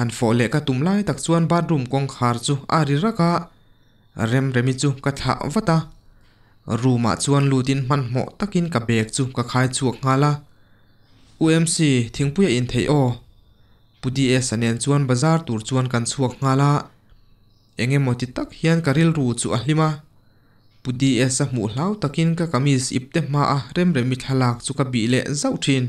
Han fawh leh ka tum lai tak chuan bathroom kawngkhar chu a ri rak a, Remremi chu ka thlah vat a. Room ah chuan lutin hmanhmawh takin ka bag chu ka khai chhuak nghal a. UMC thingpui a intheih aw. Pu DS-a nen chuan bazar tur chuan kan chhuak nghal a. Eng emaw ti tak hian ka rilru chu a hlim a. Pu DS-a hmuh hlau takin ka kamis ipte hmaa Remremi thlalak chu ka bih leh zauh thin.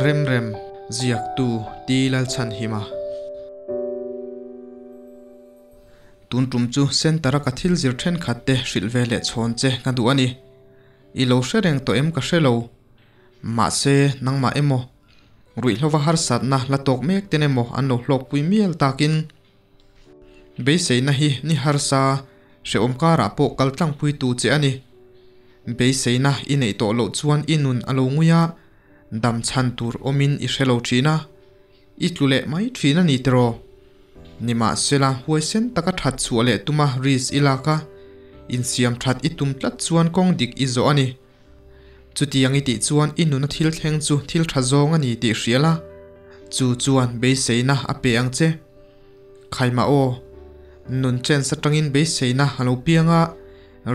Remrem, Ziaktu T. Lalchhanhima. Tun tum chu Centre-a ka thil zir thenkhat te hrilh ve leh chhawn che ka duh a ni. I lo hre reng tawh em ka hre lo. Mahse, nangmah emaw, ruihhlova harsatna la tawk mek ten emaw an lo hlawkpui mial takin Beiseina hi ni harsa hrehawm karah pawh kal tlangpuitu che a ni. Beiseina i neih tawh loh chuan i nun a lo ngui a, dam chhan tur awmin i hre lo thin a, i tlu leh mai thin a ni tiraw? Nimahsela, huaisen taka that chhuah leh tuma risk i lak a, insiam that i tum tlat chuan kawng dik i zawh a ni. Chutiang i tih chuan i nuna thil thleng chu thil tha zawng a ni tih hria la, chu chuan beiseina a pe ang che. Khaimah aw, nun chance atangin beiseina a lo piang a,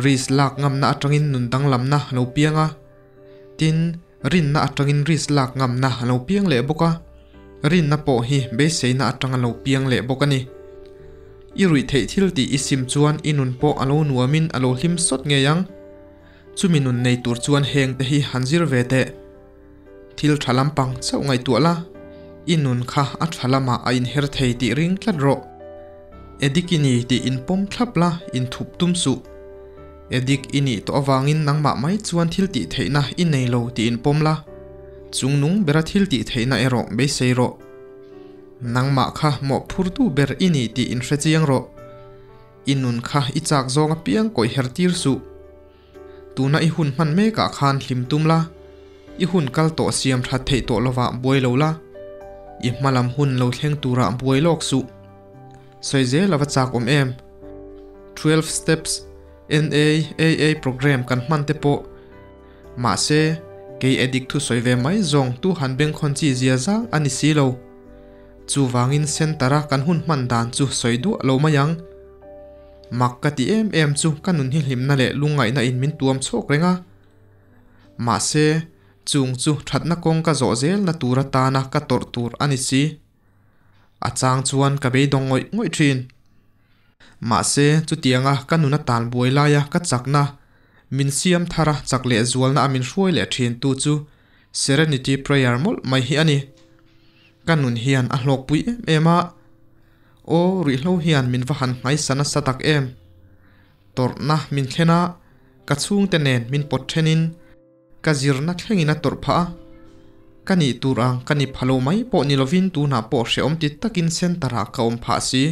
risk lak ngamna atangin nun danglamna a lo piang a, tin, rinna atangin risk lak ngamna a lo piang leh bawk a, rinna pawh hi beiseina atang a lo piang leh bawk a ni. I ruih theih thil tih i sim chuan i nun pawh a lo nuamin a lo hlim sawt ngei ang. Chumi nun nei tur chuan heng te hi han zir ve teh. Thil tha lampang chauh ngaihtuah la, i nun kha a tha lamah a inher thei tih ring tlat rawh. Edik i ni tih inpawm thlap la, inthup tum suh. Edik i nih tawh avangin nangmah mai chuan thil tih theihna i nei lo tih inpawm la, chungnung bera thil tih theihna erawh beisei rawh. Nangmah kha mawhphurtu ber i ni tih inhre chiang rawh. I nun kha i chak zawng apiang kawih her tir suh. Tuna i hun hman mekah khan hlim tum la, i hun kal tawh siam that theih tawh lovah buai lo la, i hma lam hun lo thleng turah buai lawk suh. Sawi zel ava chak awm em? 12 Steps NAAA program kan hman te pawh mahse kei addict thu sawi ve mai zawng tu han bengkhawn chi zia zang a ni si lo. Chuvangin centre-a kan hun hman dan chu sawi duah lo mai ang. Mak ka ti em em chu ka nun hi hlimna leh lungngaihna in min tuam chhawk reng a. Mahse, chung chu thatna kawng ka zawh zelna tur atana ka tawrh tur a ni si. A chang chuan ka beidawng ngawih ngawih thin. Mahse, chutianga ka nun a tan buai laia ka chakna, min siam thara chak leh zualna a min hruai leh thin tu chu Serenity Prayer mawlh mai hi a ni. Ka nun hian a hlawkpui em em a, aw ruihhlo hian min va han hmaisa nasa tak em. Tawrhna min thlen a, ka chhungte nen min pawt thenin ka zirna thlengin a tawrh phah a. Ka nih tur ang ka ni pha lo mai pawh ni lovin tunah pawh hrehawm ti takin centre ah ka awm phah si.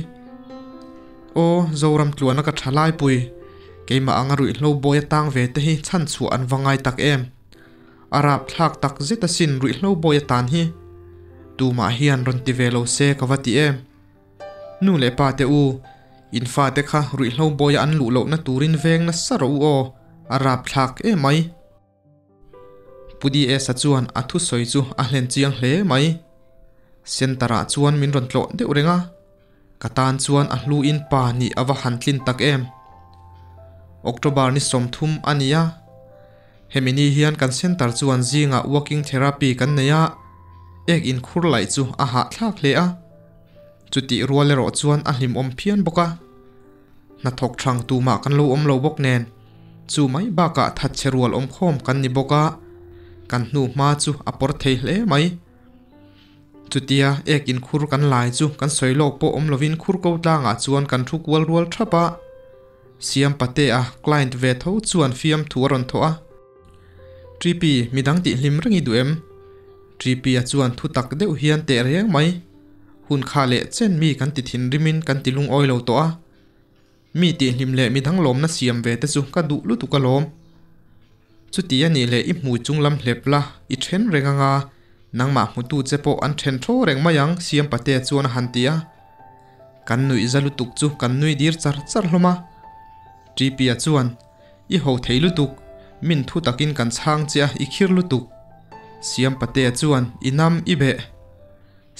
Aw Zoram tluana ka tha laipui, keimah anga ruihhlo bawi atang ve te hi chhanchhuah an va ngai tak em. A rapthlak tak zet asin ruihhlo bawi atan hi. Tumah hian rawn ti ve lo se ka va ti em. Nu leh pa te u, in fate kha ruihhlo bawia an luh lohna turin veng nasa rawh u aw, a rapthlak emai. Pu DS-a chuan a thusawi chu a hlen chiang hle mai. Centre ah chuan min rawn tlawh deuh reng a. Ka tan chuan a hluin pa nih a va han tlin tak em. October ni 30 a ni a, hemi ni hian kan centre chuan zingah walking therapy kan nei a, ek inkhur laih chu a hahthlak hle a, chutih rual erawh chuan a hlimawm phian bawk a. Hnathawk thang tumah kan lo awm lo bawk nen, chu mai bakah thatchhe rual awmkhawm kan ni bawk a, kan hnuhma chu a pawr thei hle mai. Chutia ek in khur kan lai chu kan sawi lawk pawh awm lovin khur ko tlangah chuan kan thu kual rual thap a. Siam Patea client ve tho chuan fiamthu a rawn thawh a. Tripi, midang tih hlim reng i duh em? Tripi-a chuan thu tak deuh hian teh reng mai. Hun kha leh chen mi kan ti thinrimin kan ti lungawi lo tawh a. Mi tihhlim leh midang lawmna siam ve te chu ka duh lutuk alawm. Chuti a nih leh i hmui chung lam hlep la, i then reng anga, nangmah hmutu che pawh an then tho reng mai ang Siam Patea chuan a han ti a. Kan nuih za lutuk chu kan nui dir char char hlawm a. Ṭipia chuan, I ho thei lutuk, min thu takin kan chhang che a i khir lutuk. Siampatea chuan i nam i beh.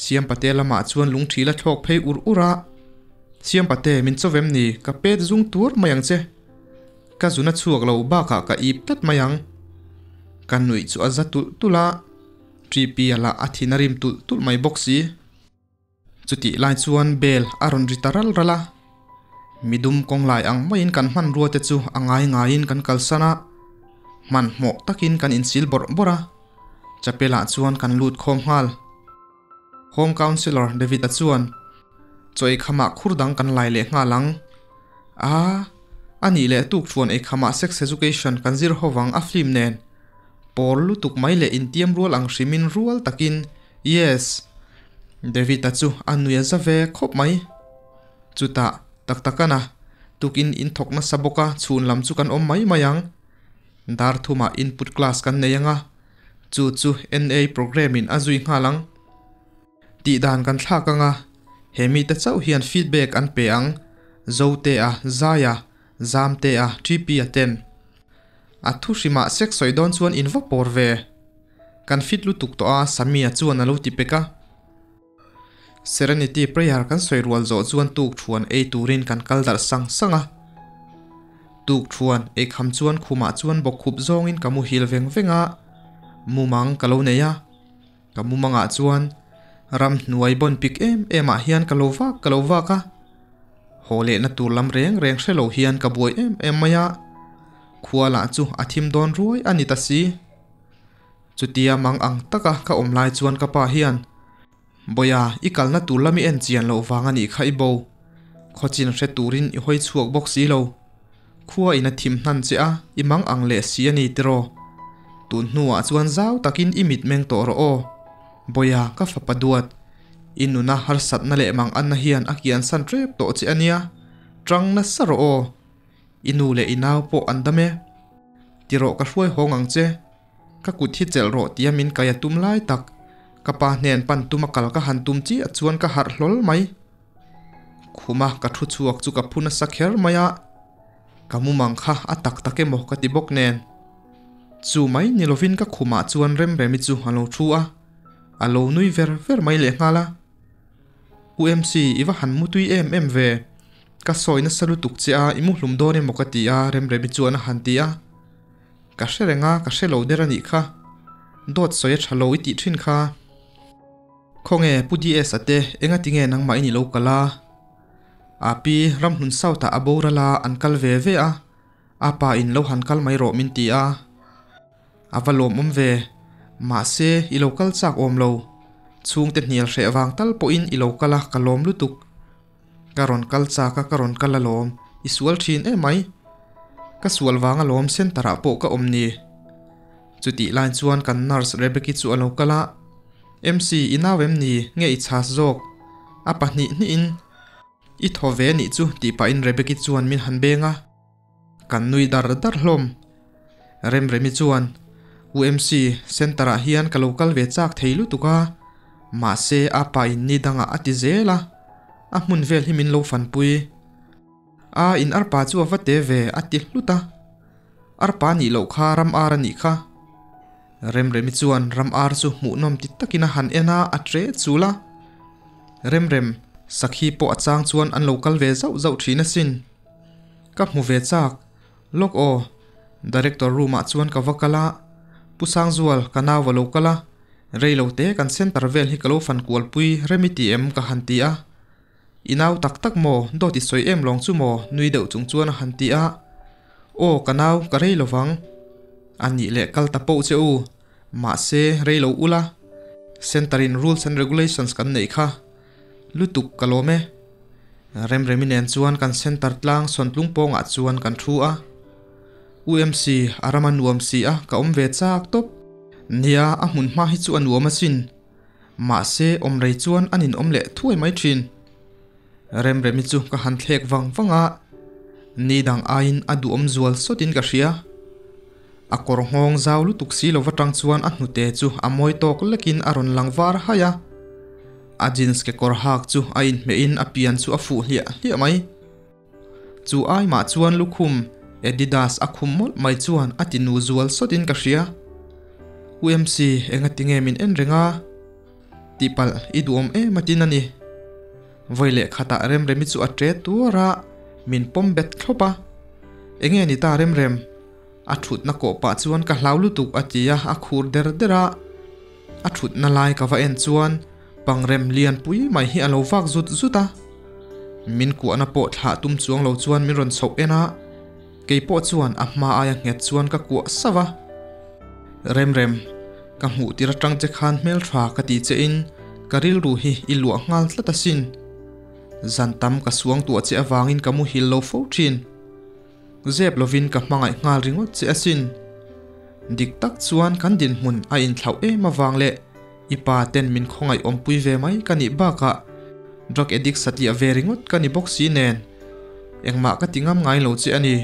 Siampatea lamah chuan lungṭhi la thlawk phei ur ur a. Siampate min chawvem ni, ka pet zung tur mai ang che. Ka zun a chhuak lo bakah ka ip tlat mai ang. Ka nuih chu a za tulh tulh a, TP a lah a thin a rim tulh tulh mai bawk si. Chutih lai chuan bell a rawn ri ta ral ral a. Midum kawng lai ang maiin kan hmanrua te chu a ngai ngaiin kan kalsan a, hmanhmawh takin kan insil bawrh bawrh a, chapel ah chuan kan lut khawm nghal. Home Councillor David-a chuan, Chaw eikhamah khur dang kan lai leh nghal ang. A, a nih leh tuk chuan eikhamah sex education kan zir ho vang a film nen. Pawl lutuk mai leh intiam rual ang hrimin rual takin, Yes! David-a chu a nui a za ve khawp mai. Chutah, tak takana, tukin in thawk nasa bawk a chhun lam chu kan awm mai mai ang. Dar thumah input class kan nei ang a, chu chu NA programme in a zui nghal ang. Tih dan kan thlak ang a, he mite chauh hian feedback an pe ang, Zotea, Zaia, Zamtea, TP-a ten. A thu hrimah sex sawi dawn chuan in va pawr ve. Kan fit lutuk tawh a, Samia chuan a lo ti pek a. Serenity Prayer kan sawi rual zawh chuan tuk thuan ei turin kan kal darh sang sang a. Tuk thuan ei kham chuan khumah chuan bawkkhup zawngin ka muhil veng veng a, mumang ka lo nei a. Ka mumangah chuan ramhnuai bawn pik em em ah hian ka lo vak ka lo vak a. Haw lehna tur lam reng reng hre lo hian ka buai em em mai a. Khua lah chu a thim dawn ruai a ni ta si. Chutia mang ang taka ka awm lai chuan ka pa hian, Bawia, i kalna tur lam i en chian loh vang a nih kha i bo. Khawchin hre turin i hawi chhuak bawk si lo. Khua in a thim hnan che a, i mang ang leh si a ni tiraw? Tun hnuah chuan zau takin i mit meng tawh rawh aw. Bawia, ka fapa duat. I nuna harsatna leh mang anna hian a kiansan tep tawh che a nia. Tang nasa rawh aw. I nu leh i nau pawh an dam e. Tirawh ka hruai hawng ang che. Ka kut hi chelh rawh tia min kai a tum lai tak. Ka pa hnen pan tum a kal ka han tum chiah chuan ka harh hlawl mai. Khuma ka thu chhuak chu ka phu nasa kher mai a. Ka mumang kha a tak tak emaw ka ti bawk nen. Chu mai ni lovin ka khumah chuan Remremi chu a lo thu a. A lo nui ver ver mai lehnghal a. UMC i va han mutui em em ve. Ka sawi nasa lutuk che a i mu hlum dawn emaw ka ti a Remremi chuan a han ti a. Ka hre reng a, ka hre lo der a nih kha. Dawt sawi a tha lo i tih thin kha. Khawnge Pu DS a te enga tinge nangmah in i lo kal a? A pi Ramhlun South ah a boral a, an kal ve ve a. A pa in lo han kal mai rawh min ti a. A va lawmawm ve. Mahse i lo kal chak awm lo. Chhungte hnial hreh vang tal pawhin i lo kal a, ka lawm lutuk. Ka rawn kal chak a, ka rawn kal alawm. I sual thin emai. Ka sual vang alawm center ah pawh ka awm ni. Chutih lai chuan kan nurse Rebecca chu a lo kal a, MC i nau em ni? Nge i chhas zawk? A pahnih hnihin i thaw ve nih chu tih pahin Rebecca chuan min han beng a. Kan nui dar dar hlawm. Remremi chuan, UMC center ah hian ka lo kal ve chak thei lutuk a, mahse a pa in ni dangah a ti zel a, a hmun vel hi min lo fanpui. A in arpa chu a va te ve a ti hlut a, arpa nih loh kha ram ar a nih kha. Remremi chuan ram ar chu hmuhnawm ti takin a han en a, a tre chul a. Remrem, sakhi pawh a chang chuan an lo kal ve zauh zauh thin asin. Ka hmu ve chak. Lawk aw. Director room ah chuan ka va kal a, Pu Sangzual, ka nau va lo kal a, rei lo te kan center vel hi ka lo fan kual pui rem i ti em ka han ti a. I nau tak tak maw, dawt i sawi em lawng chu maw nui deuh chung chuan a han ti a. Aw ka nau, ka rei lo vang. A nih leh kal ta poh che u, mahse rei lo ula. Center in rules and regulations kan neih kha. Lutuk ka lawm e. Remremi nen chuan kan center tlang sawntlung pawngah chuan kan thu a. UMC a ram a nuam si a, ka awm ve chak tawp. Nia, a hmun hma hi chu a nuam asin. Mahse, awm rei chuan a ninawm leh thuai mai thin. Remremi chu ka han thlek vang vang a, ni dang aiin a duhawm zual sawtin ka hria. A kawr nghawng zau lutuk si lova tang chuan a hnute chu a mawi tawk lekin a rawn lang var haih a. A jeans kekawr hak chu a inhmehin a pian chu a fuh hliah hliah mai. Chu ai mah chuan lukhum Adidas a khum mawlh mai chuan a ti nu zual sawt in ka hria. UMC enga tinge min en reng a? Tihpalh i duhawm em atin a ni. Vawi leh khatah Remremi chu a ṭe tuar a, min pawm bet thlawp a. Enge ni ta Remrem? A ṭhutna kawh pah chuan ka hlau lutuk a ti a, a khur der der a. A ṭhutna lai ka va en chuan pangrem lian pui mai hi a lo vak zut zut a. Min kuahna pawh thlah tum chuang lo chuan min rawn chhoh en a, kei pawh chuan a hma aia nghet chuan ka kuah sauh a. Remrem, ka hmuh tir atang che khan hmeltha ka ti che in ka rilru hi i luah nghal tlat asin. Zan tam ka suang tuah che avangin ka muhil lo fo thin. Zep lovin ka hmangaih nghal ringawt che asin. Dik tak chuan kan dinhmun a inthlauh em avang leh i pa ten min khawngaih awmpui ve mai ka nih bakah drug addict satliah ve ringawt ka ni bawk si nen engmah ka ti ngam ngai lo che a ni.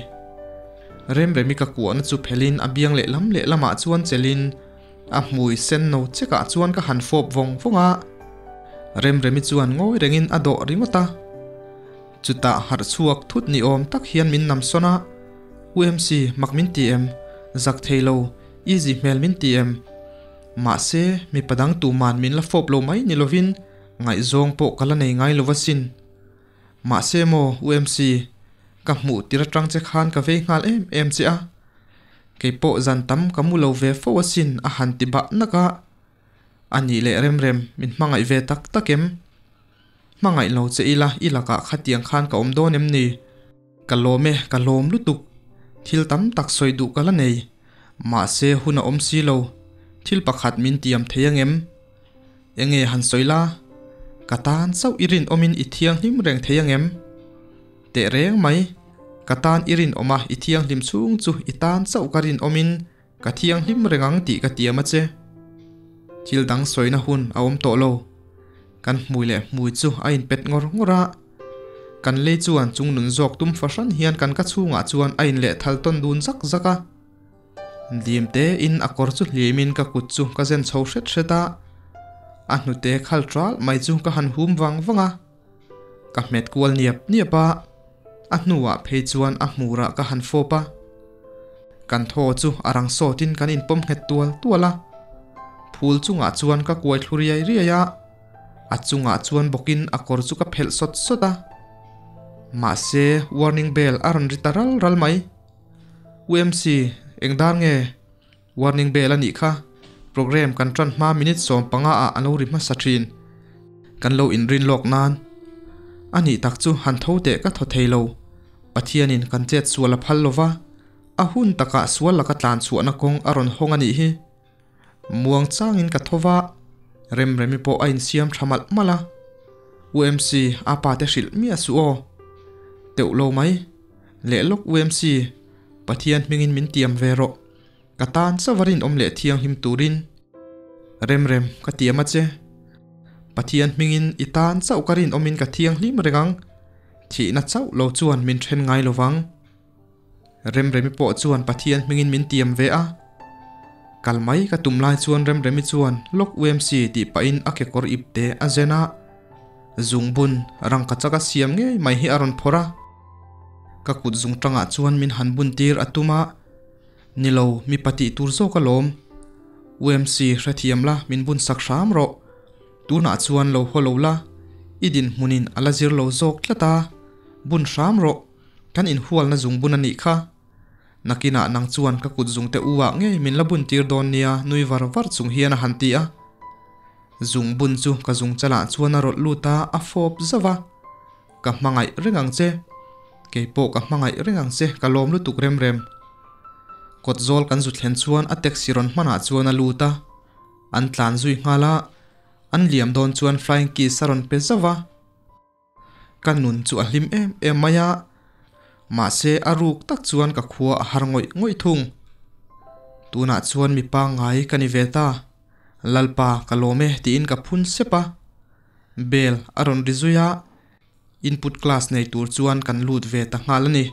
Remremi ka kuahna chu phelin a biang lehlam lehlamah chuan chelin a hmui sen no chekah chuan ka han fawp vawng vawng a. Remremi chuan ngawi rengin a dawh ringawt a. Chutah harh chhuak thut ni awm tak hian min nam sawn a, UMC mak min ti em? Zak thei lo, easy hmel min ti em? Mahse, mipa dang tuman min la fawp lo mai ni lovin ngaihzawng pawh ka la nei ngai lo asin. Mahse maw UMC, ka hmuh tir atang che khan ka vei nghal em em che a. Kei pawh zan tam ka mu lo ve fo asin a han ti bah nak a. A nih leh rem rem, min hmangaih ve tak tak em? Hmangaih lo che ila i lakah khatiang khan ka awm dawn em ni? Ka lawm e, ka lawm lutuk. Thil tam tak sawi duh ka la nei. Mahse hun a awm si lo. Thil pakhat min tiam thei angem? Enge han sawi la? Ka tan chauh i rinawmin i thianghlim reng thei angem? Teh reng mai. Ka tan i rinawm a, i thianghlim chhung chu i tan chauh ka rinawmin Ka thianghlim reng ang tih ka tiam a che. Thil dang sawina hun a awm tawh lo. Kan hmui leh hmui chu a inpet ngawr ngawr a. Kan lei chuan chung nun zawk tum fahran hian kan ka chhungah chuan a inlehthal tawn dun zak zak a. Dim tein a kawr chu hlimin ka kut chu ka zen chho hret hret a. A hnute khal ṭal mai chu ka han hum vang vang a. Ka hmet kual niap niap a, a hnuah phei chuan a hmurah ka han fawp a. Kan thaw chu a rang sawtin kan inpawm nghet tual tual a. Phul chungah chuan ka kuai thlu riai riai a, a chungah chuan bawkin a kawr chu ka phelh sawt sawt a. Mahse, warning bell a rawn ri ta ral ral mai. UMC, eng dar nge? Warning bell a nih kha. Program kan tan hma minute 15 ah a lo ri hmasa thin. Kan lo inrin lawk nan. A nih tak chu han tho teh ka thaw thei lo. Pathianin kan chet sual a phal lova, a hun takah sual laka tlan chhuahna kawng a rawn hawng a nih hi. Muang changin ka tho va, Remremi pawh a insiam tha malh malh a. UMC a pa te hrilh miah suh aw. Teuh lo mai. Leh lawk UMC, Pathian hmingin min tiam ve rawh. Ka tan chauh a rinawm leh thianghlim turin. Remrem, ka tiam a che. Pathian hmingin i tan chauh ka rinawmin ka thianghlim reng ang. Thihna chauh lo chuan min then ngai lo vang. Remremi pawh chuan Pathian hmingin min tiam ve a. Kal mai ka tum lai chuan Remremi chuan Lawk UMC tih pahin a kekawr ip te a zen a. Zungbun rangka chak a siam ngei mai hi a rawn phawrh a. Ka kut zung tangah chuan min han bun tir a tum a, Ni lo, mipa tih tur zawk alawm. UMC hrethiam la, min bun sak hram rawh. Tunah chuan lo haw lo la, i dinhmunin a la zir lo zawk tlat a, bun hram rawh, kan inhualna zung bun a nih kha. Nakinah nang chuan ka kut zungte u ah ngei min la bun tir dawn nia nui var var chung hian a han ti a. Zung bun chu ka zung chalah chuan a rawlh lut a, a fawp zauh a. Ka hmangaih reng ang che. Kei pawh ka hmangaih reng ang che, ka lawm lutuk rem rem. Kawt zawl kan zu thlen chuan a taxi rawn hmanah chuan a lut a, an tlan zui nghal a, an liam dawn chuan flying kiss a rawn pe zauh a. Ka nun chu a hlim em em mai a, mahse a ruk tak chuan ka khua a har ngawih ngawih thung. Tunah chuan mi pangngai ka ni ve ta, Lalpa ka lawm e tiin ka phun sep a. Bell a rawn ri zui a, input class nei tur chuan kan lut ve ta nghal a ni.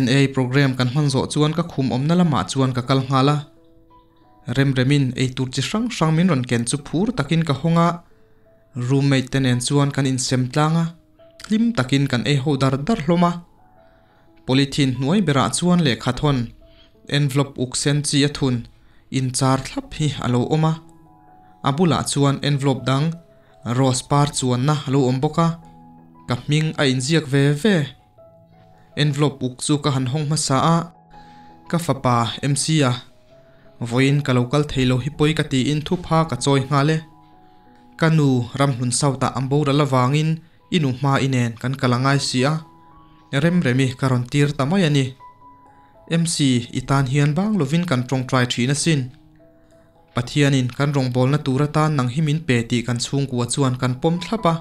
NA program kan hman zawh chuan ka khum awmna lamah chuan ka kal nghal a. Remremin eitur chi hrang hrang min rawn ken chu phur takin ka hawng a, roommate te nen chuan kan insem tlang a, hlim takin kan ei ho dar dar hlawm a. Polythene hnuai berah chuan lehkha thawn, envelope uk sen chi a thun inchar thlap hi a lo awm a. A bulah chuan envelope dang rose par chuanna a lo awm bawk a, ka hming a inziak ve ve. Envelope uk chu ka han hawng hmasa a, ka fapa MC a vawiin ka lo kal thei lo hi pawi ka tiin thupha ka chawi nghal e. Ka nu ramhlun South-ah an boral avangin i nu hma i nen kan kal a ngai si a, Remremi ka rawn tir ta mai a ni. MC, i tan hian bang lovin kan tawngtai thin asin. Pathianin kan rawngbawlna tur atan nang hi min pe tih kan chhungkua chuan kan pawm thlap a.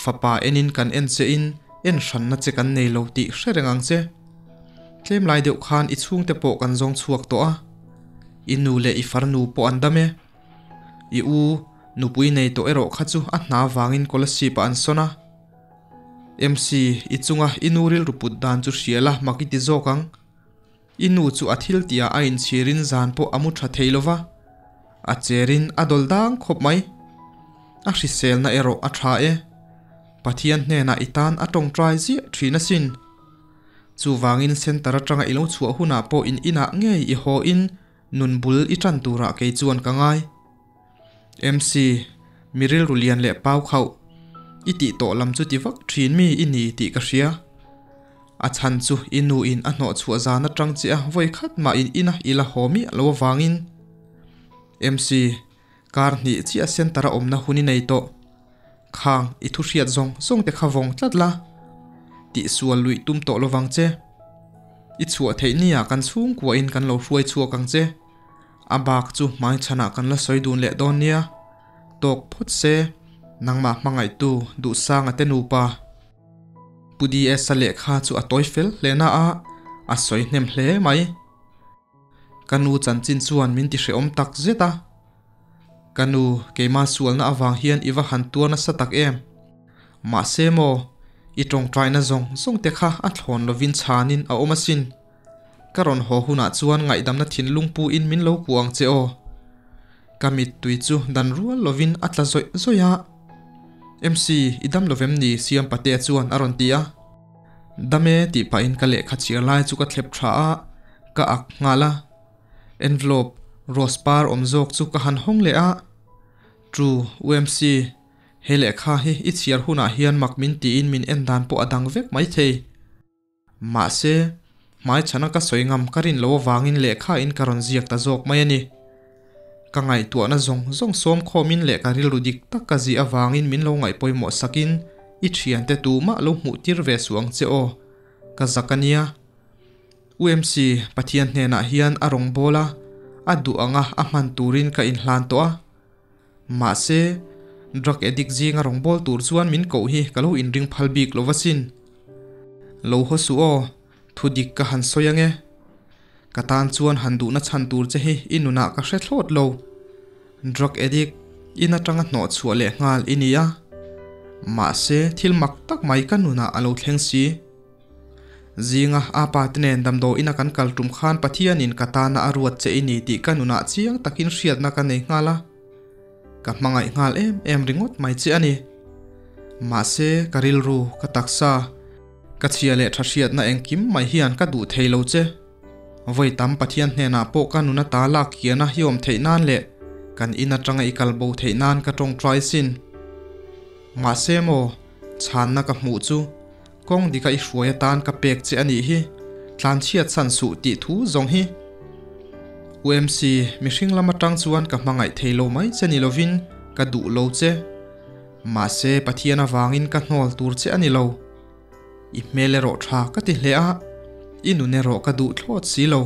Fapa enin kan en che in en hranna che kan nei lo tih hre reng ang che. Tlem lai deuh khan i chhungte pawh kan zawng chhuak tawh a. I nu leh i farnu pawh an dam e. I u nupui nei tawh erawh kha chu a hna vangin Kolasib ah an sawn a. MC, i chunga i nu rilru put dan chu hria la mak i ti zawk ang. I nu chu a thil tihah a inchhirin zan pawh a mu tha thei lo va, a cherin a dawl dang khawp mai. A hriselna erawh a tha e. Pathian hnenah i tan a tawngtai ziah thin asin. Chuvangin centre atanga i lo chhuah hunah pawh in inah ngei i haw in nun bul i tan turah kei chuan ka ngai. MC, Mi rilru lian leh pau khauh, i tih tawh lam chu ti vak thin mi i ni tih ka hria. A chhan chu i nu in a hnawh chhuah zan atang che a vawi khat mah in ina i la haw miah lo avangin. MC, Kar hnih chiah centre a awmna hun i nei tawh. Khang, i thu hriat zawng zawng te kha vawng tlat la. Tihsual luih tum tawh lovang che. I chhuah theih nia kan chhungkua in kan lo hruai chhuak ang che. A bak chu hmai chhanah kan la sawi dun leh dawn nia. Tawk phawt se, nangmah hmangaihtu Duhsanga te nupa. Pu DS-a lehkha chu a tawi fel hle na a, a sawi hnem hle mai. Ka nu chanchin chuan min ti hrehawm tak zet a. Ka nu, keimah sualna avang hian i va han tuar nasa tak em? Mahse maw, i tawngtaina zawng zawng te kha a thlawn lovin chhanin a awm asin. Ka rawn haw hunah chuan ngaihdamna thinlung pu in min lo kuah ang che aw. Ka mittui chu dan rual lovin a tla zawih zawih a. MC, i dam lovem ni Siam Patea chuan a rawn ti a. Dam e tih pahin ka lehkha chhiar lai chu ka thlep tha a, ka ak nghal a. Envelope rose par awm zawk chu ka han hawng leh a. True, UMC, he lehkha hi i chhiar hunah hian mak min tiin min en dan pawh a dang vek maithei. Mahse, hmaichhana ka sawi ngam ka rin lo avangin lehkha in ka rawn ziak ta zawk mai a ni. Ka ngaihtuahna zawng zawng sawm khawmin leh ka rilru dik tak ka zih avangin min lo ngaihpawimawh sakin i thiante tumah lo hmuh tir ve suh ang che aw. Ka zak a nia. UMC, Pathian hnenah hian a rawn bawl a, a duh anga a hman turin ka inhlan tawh a. Mahse, drug addict zinga rawngbâwl tur chuan min koh hi ka lo inring phal bik lo asin. Lo haw suh aw, thu dik ka han sawi ange. Ka tan chuan han duhna chhan tur che hi i nunah ka hre thlawt lo. Drug addict, in atanga hnawh chhuah leh nghal i ni a. Mahse, thil mak tak mai ka nunah a lo thleng si. Zinga a pa te nen damdawiin a kan kal tum khan Pathianin ka tana a ruat che i ni tih ka nunah chiang takin hriatna ka nei nghal a. Ka hmangaih nghal em em ringawt mai che a ni. Mahse, ka rilru, ka taksa, ka chhia leh tha hriatna engkim mai hian ka duh thei lo che. Vawi tam Pathian hnenah pawh ka nuna ta lak kiana hi awm theih nan leh kan in atanga i kal bo theih nan ka tawngtai sin. Mahse maw, chhanna ka hmuh chu Kawng dika i hruai atan ka pek che a nih hi, tlanchhiat chhan suh tih thu zawng hi. UMC, mihring lam atang chuan ka hmangaih thei lo mai che ni lovin ka duh lo che. Mahse Pathian avangin ka hnawl tur che a ni lo. I hmel erawh tha ka ti hle a, i nun erawh ka duh thlawt si lo.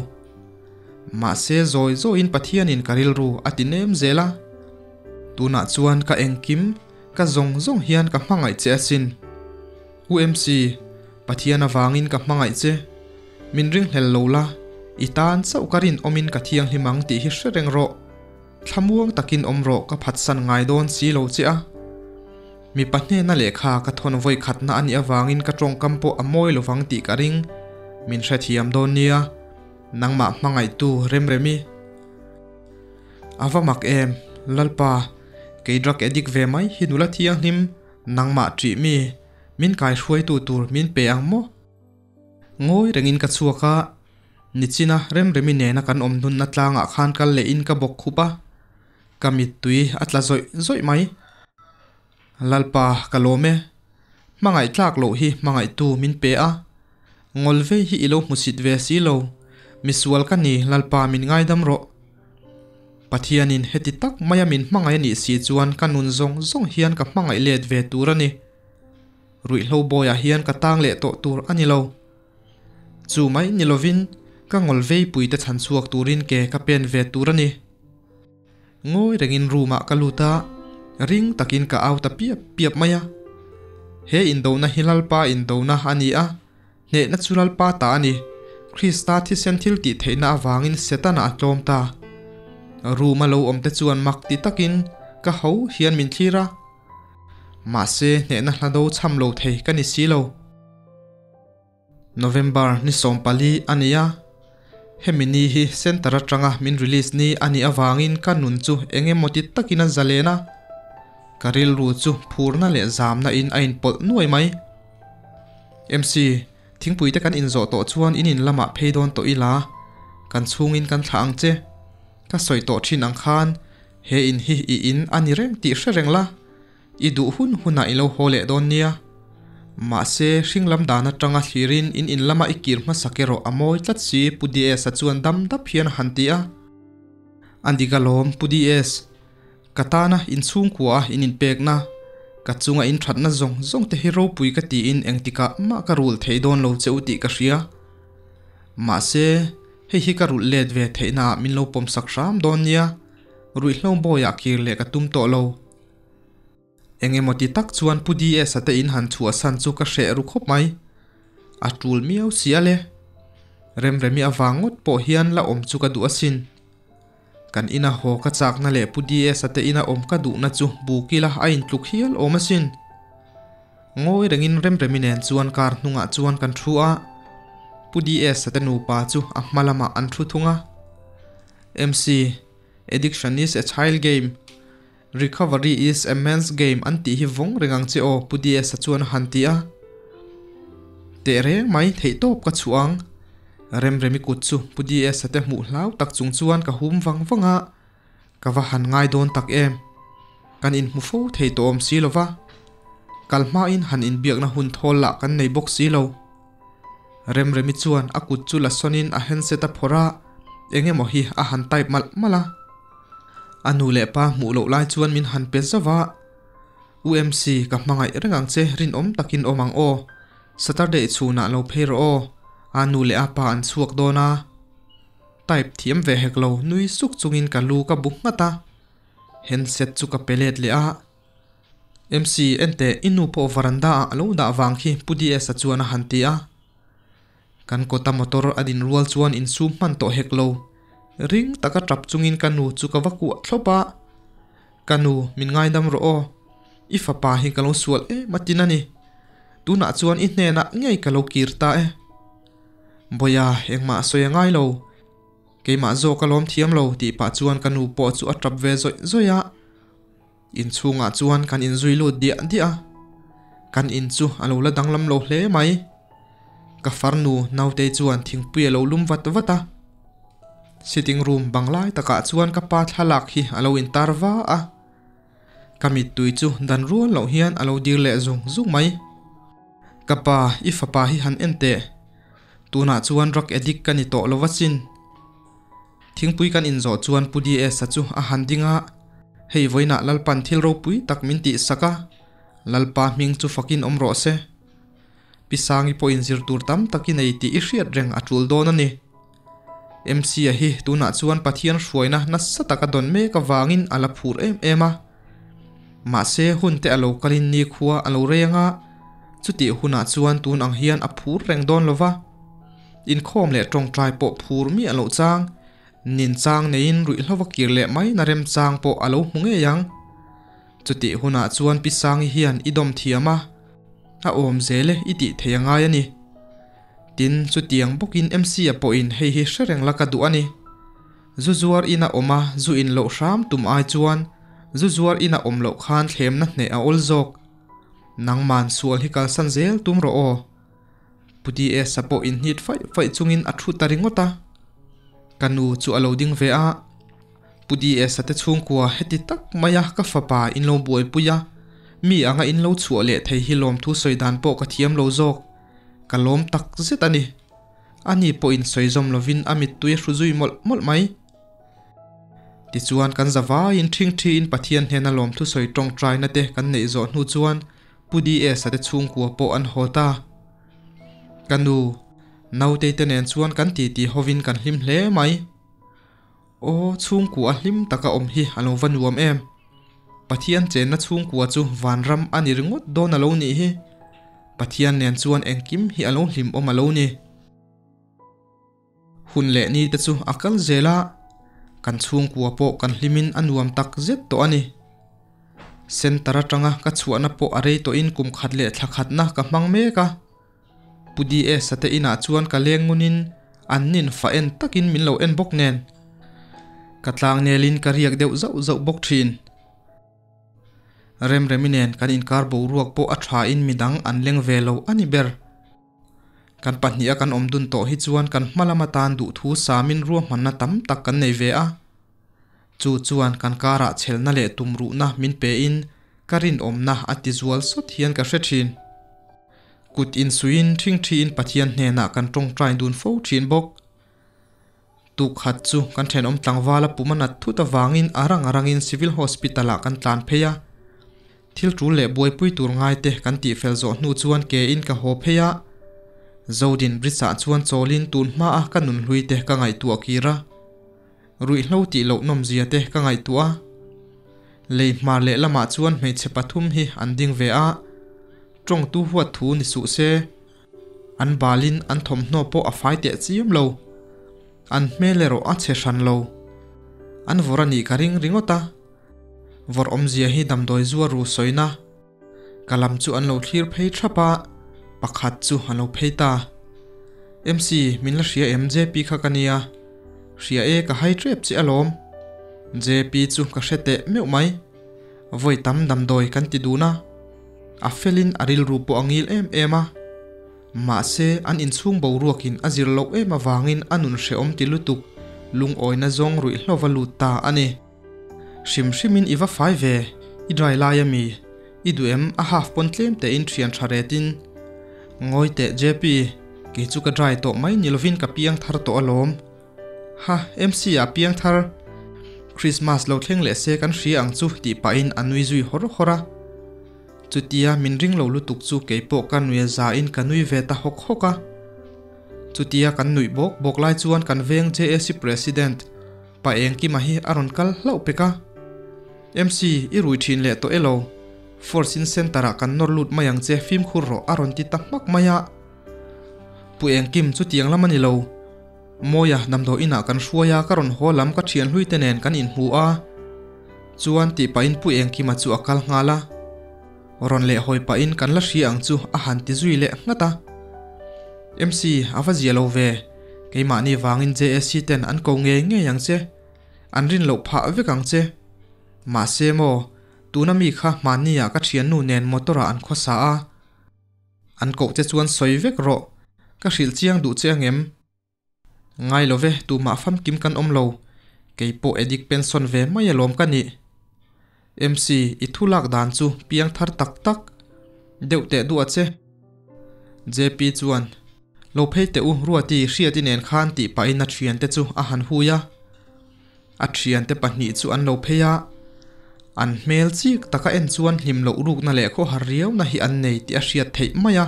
Mahse zawi zawiin Pathianin ka rilru a ti nem zel a. Tunah chuan ka engkim Ka zawng zawng hian ka hmangaih che asin. UMC, Pathian avangin ka hmangaih che. Min ringhlel lo la, i tan chauh ka rinawmin ka thianghlim ang tih hi hre reng rawh. Thlamuang takin awm rawh ka phatsan ngai dawn si lo che a. Mipa hnena lehkha ka thawn vawi khatna a nih avangin ka tawngkam pawh a mawi lovang tih ka ring. Min hrethiam dawn nia. Nangmah hmangaihtu Remremi. A va mak em, Lalpa, kei drug addict ve mai hi nula thianghlim, nangmah ṭih mi, min kaihruaitu tur min pe ang maw? Ngawi rengin ka chhuak a, nichina Remremi nena kan awm hnunna tlangah khan kal lehin ka bawk khup a, ka mittui a tla zawih zawih mai. Lalpa ka lawm e, hmangaih tlak loh hi hmangaihtu min pe a, ngawl vei hi i lo hmusit ve si lo, misual ka ni Lalpa min ngaidam rawh. Pathianin heti tak maia min hmangaih a nih si chuan ka nun zawng zawng hian ka hmangaih let ve tur a ni. Ruihhlo bawiah hian ka tang leh tawh tur a ni lo. Chu mai ni lovin ka ngawl veipui te chhan chhuak turin ke ka pen ve tur a ni. Ngawi rengin room ah ka lut a, ring takin ka au ta piap piap mai a. He indona hi Lalpa indona a ni a, Hnehna chu Lalpa ta a ni. Krista thisen thil tih theihna avangin Setana a tlawm ta. Room a lo awm te chuan mak ti takin ka ho hian min thlir a. Mahse hnehna hla do cham lo thei ka ni si lo. November ni 14 a ni a. Hemi ni hi centre atanga min release ni a nih avangin ka nun chu eng emaw ti takin a zalen a. Ka rilru chu phurna leh zamna in a inpawlh nuai mai. MC, Thingpui te kan inzawh tawh chuan in in lamah phei dawn tawh ila, kan chhungin kan thlah ang che. Ka sawi tawh thin ang khan he in hi i in a ni reng tih hre reng la, i duh hun hunah i lo haw leh dawn nia. Mahse, hring lam dan atanga thlirin in in lama i kir hmasak erawh a mawi tlat si Pu DS-a chuan dam dap hian a han ti a. A dik alawm Pu DS. Ka tana inchhungkua a in inpekna, ka chunga in thatna zawng zawng te hi ropui ka tiin engtikah mah ka rul thei dawn lo che u tih ka hria. Mahse, hei hi ka rulh let ve theihna ah min lo pawmsak hram dawn nia, ruihhlo bawiah kir leh ka tum tawh lo. Engemaw ti tak chuan Pu DS-a te in han chhuahsan chu ka hreh ru khawp mai. A tul miau si a le. Remremi avang ngawt pawh hian la awm chu ka duh asin. Kan ina haw ka chakna leh Pu DS-a te ina awm ka duhna chu bukila a intluk hial awm asin. Ngawi rengin Remremi nen chuan car hnungah chuan kan thu a, Pu DS-a te nupa chu a hma lamah an thu thung a. MC, Addiction is a child game. Recovery is a man's game an tih hi vawng reng ang che aw Pu DS-a chuan a han ti a. Teh reng mai theihtawp ka chhuah ang. Remremi kut chu Pu DS-a te hmuh hlau tak chung chuan ka hum vang vang a, ka va han ngai dawn tak em. Kan inhmu fo thei tawh awm si lo va, kal hmain han inbiakna hun thawl lah kan nei bawk si lo. Remremi chuan a kut chu la sawnin a handset a phawrh a, eng emaw hi a han type malh malh a. A nu leh pa hmuh loh lai chuan min han pe zauh a, UMC ka hmangaih reng ang che rinawm takin awm ang aw, Saturday chhunah lo phei rawh aw, a nu leh a pa an chhuak dawn a. Type thiam ve hek lo nui suk chungin ka lu ka bu nghat a, handset chu ka pe let leh a. MC, Enteh, i nu pawh varanda ah a lo dah vang khi Pu DS-a chuan a han ti a. Kan kawta motor a din rual chuan insum hman tawh hek lo. Ring taka tap chungin ka nu chu ka va kuah thlawp a. Ka nu, min ngaidam rawh aw. I fapa hi ka lo sual em a tin a ni. Tunah chuan i hnenah ngei ka lo kir ta e. Bawia, engmah sawi a ngai lo. Keimah zawk a lawm thiam lo tih pah chuan ka nu pawh chu a tap ve zawih zawih a. Inchhungah chuan kan inzui lut diah diah a, kan in chu a lo la danglam lo hle mai. Ka farnu Nautei chuan thingpui a lo lum vat vat a. Sitting room bang lai takah chuan ka pa thlalak hi a lo intar va a. Ka mittui chu dan rual loh hian a lo dir leh zung zung mai. Ka pa, i fapa hi han en teh. Tunah chuan drug addict ka ni tawh lo asin. Thingpui kan inzawh chuan Pu DS-a chu a han ding a, Hei vawiinah Lalpan thil ropui tak min tihsak a, Lalpa hming chu fakin awm rawh se. Pi Sangi pawhin zir tur tam tak i nei tih i hriat reng a tul dawn a ni. MC-a hi tunah chuan Pathian hruaina nasa taka dawn mek avangin a la phur em em a. Mahse hun te a lo kalin nikhua a lo reng a, chutih hunah chuan tun ang hian a phur reng dawn lo va. Inkhawm leh tawngtai pawh phur miah loh chang, nin chang neiin ruihhlo va kir leh mai na remchang pawh a lo hmu ngei ang. Chutih hunah chuan Pi Sangi hian i dawm thiam a, a awm zel e i tih thei a ngai a ni. Tin, chutiang bawkin MC-a pawhin hei hi hre reng la ka duh a ni. Zu zuar ina awm a zu in loh hram tum ai chuan zu zuar ina awm loh khan thlemna hneh a awl zawk. Nangman sual hi kalsan zel tum rawh aw. Pu DS-a pawh inhnit faih faih chungin a thu ta ringawt a. Ka nu chu a lo ding ve a, Pu DS-a te chhungkua heti tak maia ka fapa in lo buaipui a, mi anga in lo chhuah leh thei hi lawmthu sawi dan pawh ka thiam lo zawk. Ka lawm tak zet a ni. Ani pawhin sawi zawm lovin a mittui a hru zui mawlh mawlh mai. Tichuan kan za vaiin ṭhingṭhiin Pathian hnena lawmthu sawi ṭawngṭaina te kan neih zawh hnu chuan Pu DS-a te chhungkua pawh an haw ta. Ka nu, Nautei te nen chuan kan titi hovin kan hlim hle mai. Aw, chhungkua hlim taka awm hi a lo va nuam em! Pathian chenna chhungkua chu vanram a ni ringawt dawn a lo nih hi. Pathian nen chuan engkim hi a lo hlimawm a lo ni. Hun leh ni te chu a kal zel a, kan chhungkua pawh kan hlimin a nuam tak zet tawh a ni. Centre atanga ka chhuahna pawh a rei tawhin kum khat leh thla khatna ka hmang mek a. Pu DS-a te inah chuan ka leng ngunin an nin fa en takin min lo en bawk nen. Ka tlangnelin ka riak deuh zauh zauh bawk thin. Remremi nen kan inkar boruak pawh a thain midang an leng ve lo a ni ber. Kan pahniha kan awm dun tawh hi chuan kan hma lam atan duhthu samin ruahmanna tam tak kan nei ve a. Chu chuan kan karah chhelna leh tumruhna min pein ka rinawmna a ti zual sawt hian ka hre thin. Kut insuiin ṭhingṭhiin Pathian hnenah kan ṭawngṭai dun fo ṭhin bawk. Tuk khat chu kan ṭhenawm tlangvala pum a nat thut avangin a rang a rangin Civil Hospital ah kan tlan phei a. Thil ṭul leh buaipui tur ngaite kan tihfel zawh hnu chuan ke in ka haw phei a. Zodin Bridge ah chuan chawlin tun hma a ka nunhlui te ka ngaihtuah kir a. Ruihhlo tih loh nawmzia te ka ngaihtuah a. Lei hmar leh lamah chuan hmeichhe pathum hi an ding ve a. Tawngtu huat thu ni suh se. An balin an thawmhnaw pawh a fai teh chiam lo. An hmel erawh a chhe hran lo. An vawrh a nih ka ring ringawt a. Vawrh awmzia hi damdawi zuar ru sawina. Ka lam chu an lo thlir phei thap a, pakhat chu a lo phei ta. MC, min la hria em JP kha ka nia. Hria e ka hai tep che alawm. JP chu ka hre teh meuh mai. Vawi tam damdawi kan ti dun a. A felin a rilru pawh a ngil em em a. Mahse, an inchhung boruakin a zir loh em avangin a nun hrehawm ti lutuk lungawina zawng ruih hlova lut ta a ni. Hrim hrimin i va fai ve, i dry lai ami? I duh em? A half pawn tlem tein thian tha retin. Ngawi teh JP, kei chu ka dry tawh mai ni lovin ka piang thar tawh alawm. Ha, MC ah piang thar. Christmas lo thleng leh se kan hria ang chu tih pahin a nui zui hawr hawr a. Chutia min ring lo lutuk chu kei pawh ka nui a za in ka nui ve ta hawk hawk a. Chutia kan nuih bawk bawk lai chuan kan veng JAC President, Pa Engkima hi a rawn kal hlauh pek a. MC, i rui thin leh tawh elo? Force in center ah kan nawr lut mai ang che fimkhur rawh a rawn ti ta hmak mai a. Pu Engkim chutiang lam a ni lo. Mawia damdawi inah kan hruai a ka rawn haw lam ka thian hlui te nen kan inhmu a. Chuan tih pahin Pu Engkima chu a kal nghal a. Rawn leh hawi pahin kan la hria ang chu a han ti zui leh nghat a. MC, a va zia lo ve. Keimahni vangin JAC ten an ko ngei ngei ang che. An rin loh phah vek ang che. Mahse maw, tuna mi kha hmanni ah ka thiannu nen motor ah an khawsa a. An koh che chuan sawi vek rawh. Ka hrilh chiang duh che angem? Ngai lo ve, tumah famkim kan awm lo. Kei pawh Edik pension ve mai alawm ka nih. MC, i thu lak dan chu piang thar tak tak deuh teh duh a che. JP chuan, Lo phei teh u, Ruati, Hriati nen khan tih pahin a thiante chu a han hui a. A thiante pahnih chu an lo phei a, an hmel chik taka en chuan hlim loh rukna leh khawhar riauna hi an nei tih a hriat theih mai a.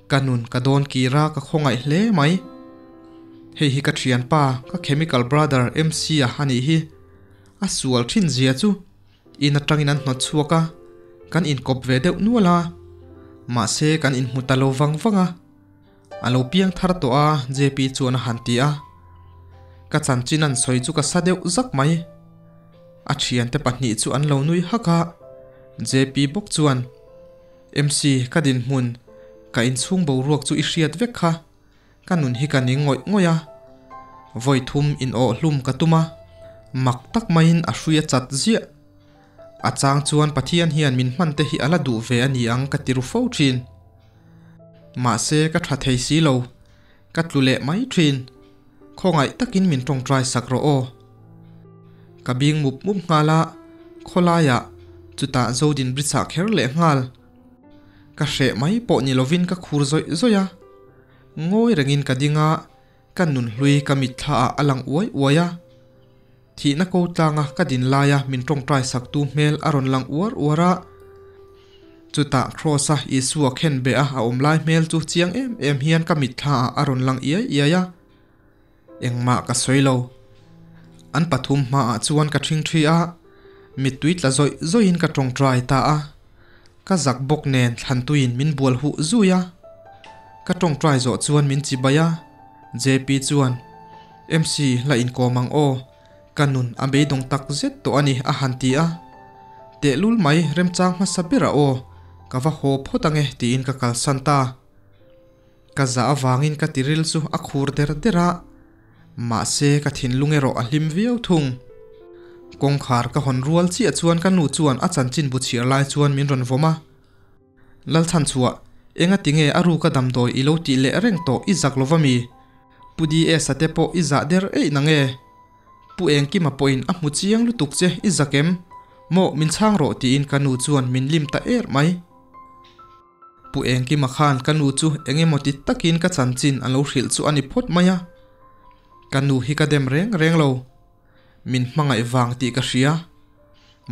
Ka nun ka dawn kir a, ka khawngaih hle mai. Hei hi ka thianpa, ka chemical brother MC-a a nih hi. A sual thin zia chu in atangin an hnawt chhuak a, kan inkawp ve deuh nual a. Mahse kan inhmu ta lo vang vang a. A lo piang thar tawh a, JP chuan a han ti a. Ka chanchin an sawi chu ka sa deuh zak mai. A thiante pahnih chu an lo nui hak a, JP bawk chuan, MC, ka dinhmun, ka inchhung boruak chu i hriat vek kha, ka nun hi ka ning ngawih ngawih a. Vawi thum in awh hlum ka tum a, mak tak maiin a hrui a chat ziah. A chang chuan Pathian hian min hman te hi a la duh ve a ni ang ka ti ru fo thin. Mahse ka tha thei si lo. Ka tlu leh mai thin. Khawngaih takin min tawngtai sak rawh aw. Ka bing mup mup nghal a, khawlaiah chutah Zodin bridge ah kher leh nghal. Ka hreh mai pawh ni lovin ka khur zawih zawih a. Ngawi rengin ka ding a, ka nunhlui ka mitthla ah a lang uai uai a. Thihna ko tlanga ka din laia min tawngtai saktu hmel a rawn lang uar uar a. Chutah Kraws-a Isua khen beh a a awm lai hmel chu chiang em em hian ka mitthla ah a rawn lang iai iai a. Engmah ka sawi lo. An pathum hmaah chuan ka ṭhingṭhi a, mittui tla zawih zawihin ka tawngtai ta a. Ka zak bawk nen thlantuiin min bual huh zui a. Ka tawngtai zawh chuan min chibai a, JP chuan, MC la inkawm ang aw, ka nun a beidawng tak zet tawh a ni a han ti a. Tehlul mai remchang hmasa berah aw, ka va haw phawt ange tiin ka kalsan ta. Ka zah avangin ka tiril chu a khur der der a, mahse ka thinlung erawh a hlim viau thung. Kawngkhar ka hawn rual chiah chuan ka nu chuan a chanchin bu chhiar lai chuan min rawn vawm a. Lalchhanchhuah, enga tinge a ruka damdawi i lo tih leh reng tawh i zak lova mi? Pu DS-a te pawh i zah der eih nange? Pu Engkima pawhin a hmu chiang lutuk che i zak em? Maw min chhang rawh tiin ka nu chuan min lim ta er mai. Pu Engkima khan ka nu chu eng emaw ti takin ka chanchin a lo hrilh chu a ni phawt mai a. Ka nu hi ka dem reng reng lo. Min hmangaih vang tih ka hria.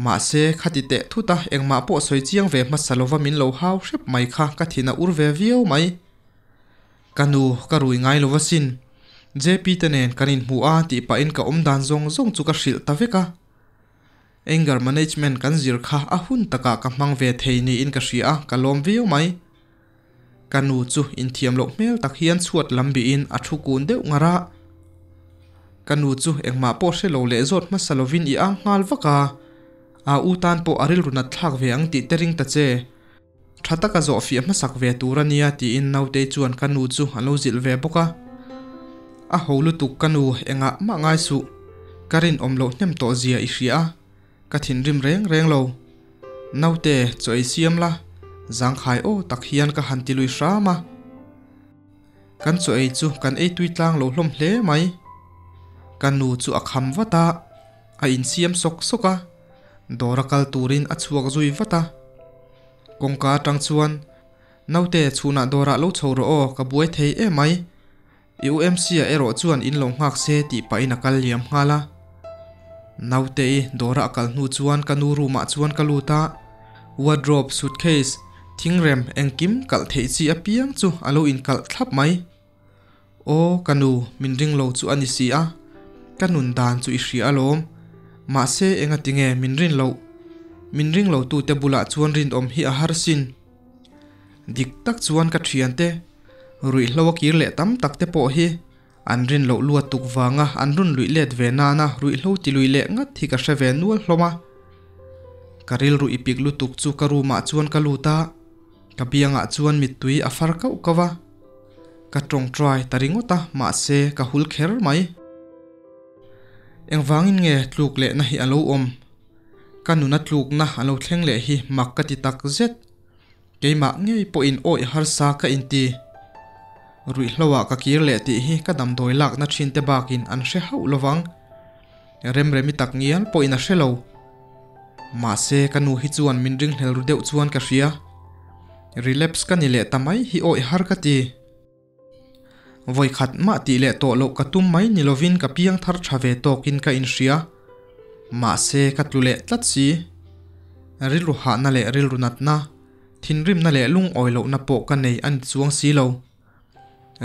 Mahse, khati teh thut a engmah pawh sawi chiang ve hmasa lova min lo hau hrep mai kha ka thin a ur ve viau mai. Ka nu, ka rui ngai lo asin. JP te nen kan inhmu a tih pahin ka awmdan zawng zawng chu ka hrilh ta vek a. Anger management kan zir kha a hun takah ka hmang ve thei niin ka hria a, ka lawm viau mai. Ka nu chu inthiam loh hmel tak hian chhuat lam bihin a thu kun deuh ngar a. Ka nu chu engmah pawh hre lo leh zawt hmasa lovin i ang nghal vak a, a u tan pawh a rilru nat thlak ve ang tih te ring ta che. Tha taka zawh fiah hmasak ve tur a nia tiin Nautei chuan ka nu chu a lo zilh ve bawk a. A ho lutuk ka nu engah mah ngai suh, ka rinawm loh hnem tawh zia i hria a, ka thinrim reng reng lo. Naute, chaw ei siam la, zangkhai aw tak hian ka han ti lui hram a. Kan chaw ei chu kan ei tui tlang lo hlawm hle mai. Ka nu chu a kham vat a, a insiam sawk sawk a, dawr a kal turin a chhuak zui vat a. Kawngka atang chuan, Naute, chhunah dawrah lo chho rawh aw, ka buai thei emai. I UMC-a erawh chuan in lo nghak se tih pahin a kal liam nghal a. Naute-i dawra a kal hnu chuan ka nu room-ah chuan ka lut a, wardrobe, suitcase, thingrem engkim kalh theih chi apiang chu a lo inkalh thlap mai. Aw, ka nu, min ring lo chu a ni si a, ka nun dan chu i hria alawm. Mahse, engatinge min rin loh? Min ring lotute bulah chuan rinawm hi a har sin. Dik tak chuan ka thiante, ruihhlo a kir leh tam tak te pawh hi an rin loh luat tuk vanga an run luih let ve nana ruihhlo ti lui leh ngat hi ka hre ve nual hlawm a. Ka rilru i pik lutuk chu ka room ah chuan ka lut a, ka biangah chuan mittui a far kauh kauh a. Ka tawngtai ta ringawt a mahse ka hul kher mai. Engvangin nge tluk lehna hi a lo awm? Ka nuna tlukna a lo thleng leh hi mak ka ti tak zet. Keimah ngei pawhin awih harsa ka inti. Ruihhloah ka kir leh tih hi ka damdawi lakna thinte bakin an hre hauh lovang. Remremi tak ngial pawhin a hre lo. Mahse ka nu hi chuan min ringhlel ru deuh chuan ka hria. Relapse ka ni leh ta mai hi awih har ka ti. Vawi khat mah tih leh tawh loh ka tum mai ni lovin ka piang thar tha ve tawkin ka inhria. Mahse ka tlu leh tlat si. Rilru hahna leh rilru natna, thinrimna leh lungawi lohna pawh ka nei a ni chuang si lo.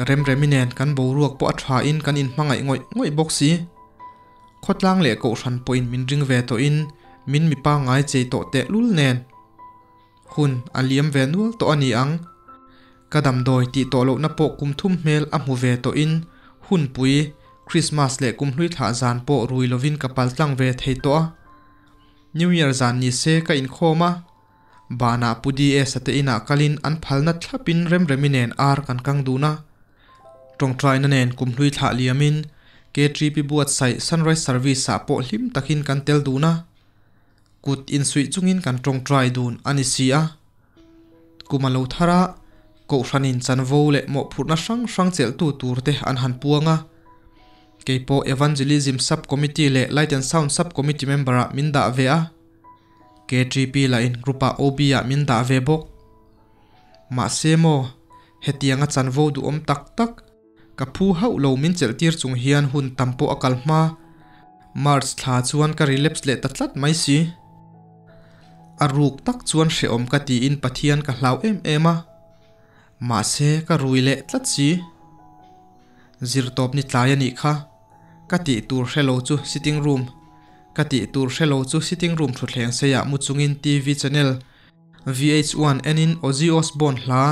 Remremi nen kan boruak pawh a thain kan inhmangaih ngawih ngawih bawk si. Khawtlang leh kohhran pawhin min ring ve tawhin min mi pangngai chei tawh tehlul nen. Hun a liam ve nual tawh a ni ang. Ka damdawi tih tawh lohna pawh kum thum hmel a hmu ve tawhin hunpui, Christmas leh kumhlui thlah zan pawh rui lovin ka pal tlang ve thei tawh a. New Year zan ni se ka inkhawm a, banah Pu DS-a te inah kalin an phalna thlapin Remremi nen ar kan kang dun a. Tawngtaina nen kumhlui thlah liamin KTP buatsaih Sunrise Service-ah pawh hlim takin kan tel dun a. Kut insuih chungin kan tawngtai dun a ni si a. Kum a lo thar a, Kohhranin chanvo leh mawhphurhna hrang hrang chelhtu turte an han puang a. Kei pawh Evangelism Sub-Committee leh Light and Sound Sub-Committee member-ah min dah ve a. KTP lahin Group-ah OB-ah min dah ve bawk. Mahse maw, hetianga chanvo duhawm tak tak, ka phu hauh lo min chelhtir chung hian hun tam pawh a kal hma. March thla chuan ka relapse leh ta tlat mai si. A ruk tak chuan hrehawm ka tiin Pathian ka hlau em em a. Mahse ka rui leh tlat si. Zirtawp ni tlai a nih kha. Ka tih tur hre lo chu sitting room Ka tih tur hre lo chu sitting room thutthleng seiah mu chungin TV channel VH1 enin Ozzy Osbourne hla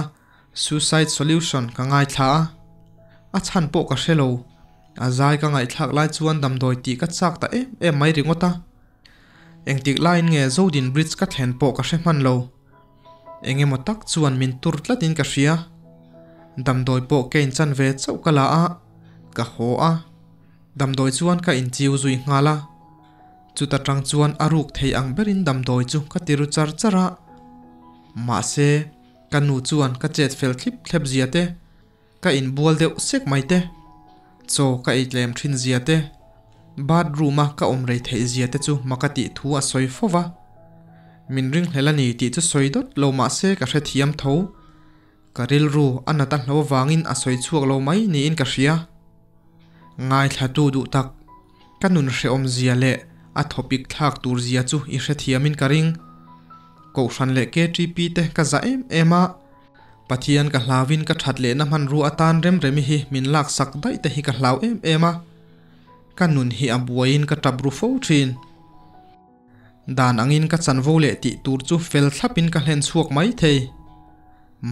Suicide Solution ka ngaithla a. A chhan pawh ka hre lo. A zai ka ngaihthlak lai chuan damdawi tih ka chak ta em em mai ringawt a. Engtik laiin nge Zodin Bridge ka thlen pawh ka hre hman lo. Eng emaw tak chuan min tur tlatin ka hria. Damdawi pawh ka inchan ve chauh ka la a, ka haw a. Damdawi chuan ka inchiu zui nghal a. Chuta tang chuan a ruk thei ang berin damdawi chu ka ti ru char char a. Mahse, ka nu chuan ka chet fel thlip thlep zia te, ka inbual deuh sek mai te, chaw ka ei tlem thin zia te, bathroom a ka awm rei theih zia te chu maka tih thu a sawi fo va. Min ringhlel a ni tih chu sawi dawt lo mahse ka hrethiam tho. Ka rilru a nat a hlo vangin a sawi chhuak lo mai niin ka hria. Ngaithlatu duh tak, ka nun hrehawm zia leh a thawpik thlak tur zia chu i hrethiamin ka ring. Kohhran leh KTP te ka za em em a, Pathian ka hlauin ka that lehna hmanrua atan Remremi hi min laksak daih te hi ka hlau em em a, ka nun hi a buaiin ka tap ru fo thin. Dan angin ka chanvo leh tih tur chu fel thlapin ka hlen chhuak mai thei.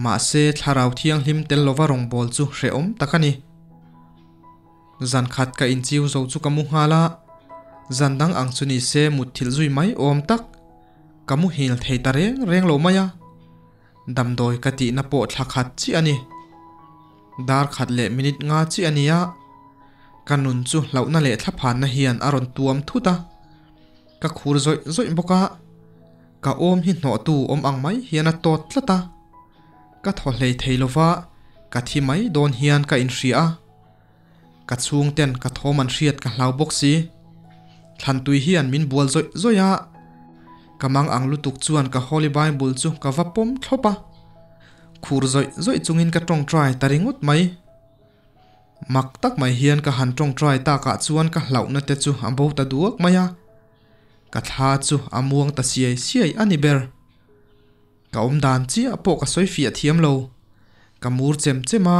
Mahse thlarau thianghlim tel lova rawngbâwl chu hrehawm tak a ni. Zan khat ka inchiu zo chu ka mu nghal a, zan dang ang chu ni se mutthilh zui mai awm tak, ka muhil thei ta reng reng lo mai a. Damdawi ka tihna pawh thla khat chiah a ni. Dar khat leh minute nga chiah a ni a, ka nun chu hlauhna leh thlaphanna hian a rawn tuam thut a. Ka khur zawih zawih bawk a, ka awm hi hnawhtu awm ang mai hian a tawt tlat a. Ka thaw hlei thei lova, ka thi mai dawn hian ka inhria a. Ka chhungten ka thawm an hriat ka hlau bawk si. Thlantui hian min bual zawih zawih a, ka mang ang lutuk chuan ka Holy Bible chu ka va pawm thlawp a. Khur zawih zawih chungin ka tawngtai ta ringawt mai. Mak tak mai hian ka han tawngtai takah chuan ka hlauhna te chu a bo ta duak mai a. Ka thla chu a muang ta siai siai a ni ber. Ka awm dan chiah pawh ka sawi fiah thiam lo. Ka mur chem chem a,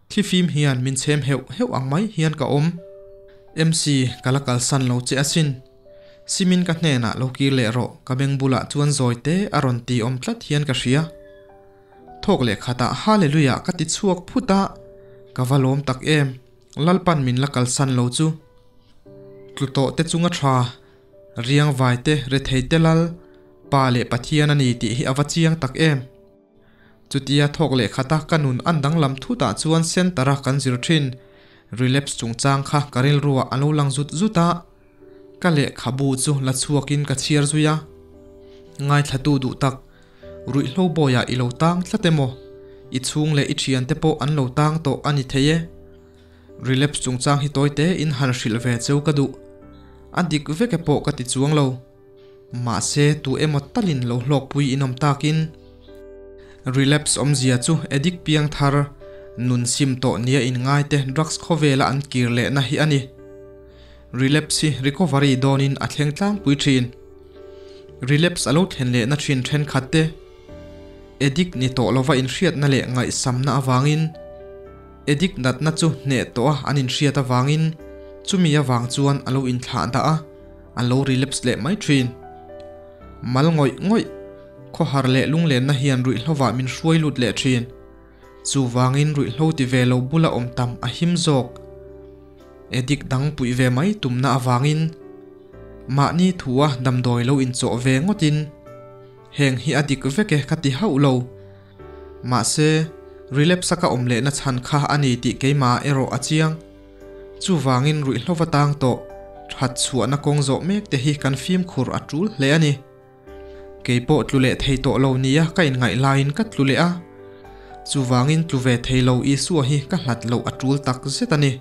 Thifim hian min chhem heuh heuh ang mai hian ka awm. MC, ka la kalsan lo che asin. Simin ka hnenah lo kir leh rawh ka beng bulah chuan zawi te a rawn ti awm tlat hian ka hria. Thawk leh khatah Hallelujah ka ti chhuak phut a, ka va lawm tak em, Lalpan min la kalsan lo chu. Tlu tawh te chunga tha, riang vai te rethei te lal, Pa leh Pathian a ni tih hi a va chiang tak em. Chutia thawk leh khata ka nun an danglam thutah chuan centre-a kan zir thin relapse chungchang kha ka rilruah a lo lang zut zut a, ka lehkhabu chu la chhuakin ka chhiar zui a. Ngaithlatu duh tak, ruihhlo bawiah i lo tang tlat emaw? I chhung leh i thiante pawh an lo tang tawh a ni thei e. Relapse chungchang hi tawi tein han hrilh ve cheu ka duh. A dik vek e pawh ka ti chuang lo. Mahse, tu emaw talin lo hlawkpui in awm takin relapse awmzia chu addict piang thar nun sim tawh nia inngaite drugs khawvela an kir lehna hi a ni. Relapse hi recovery dawnin a thleng tlangpui thin. Relapse a lo thlen lehna thin thenkhat te addict ni tawh lova inhriatna leh ngaihsamna avangin addict natna chu hneh tawha an inhriat avangin chumi avang chuan a lo inthlah dah a. A lo relapse leh mai thin. Mal ngawih ngawih, khawhar leh lunglenna hian ruihhlovah min hruai lut leh thin. Chuvangin ruihhlo ti ve lo bula awm tam a him zawk. Addict dang puih ve mai tumna avangin mahni thua damdawi lo inchawh ve ngawtin heng hi a dik vek e ka ti hauh lo. Mahse, relapse a ka awm lehna chhan kha a ni tih keimah erawh a chiang. Chuvangin ruihhlo va tang tawh, that chhuahna kawng zawh mek te hi kan fimkhur a tul hle a ni. Keipawh tlu leh thei tawh lo nia ka inngaih laiin ka tlu leh a. Chuvangin tlu ve thei lo Isua hi ka hlat loh a tul tak zet a ni.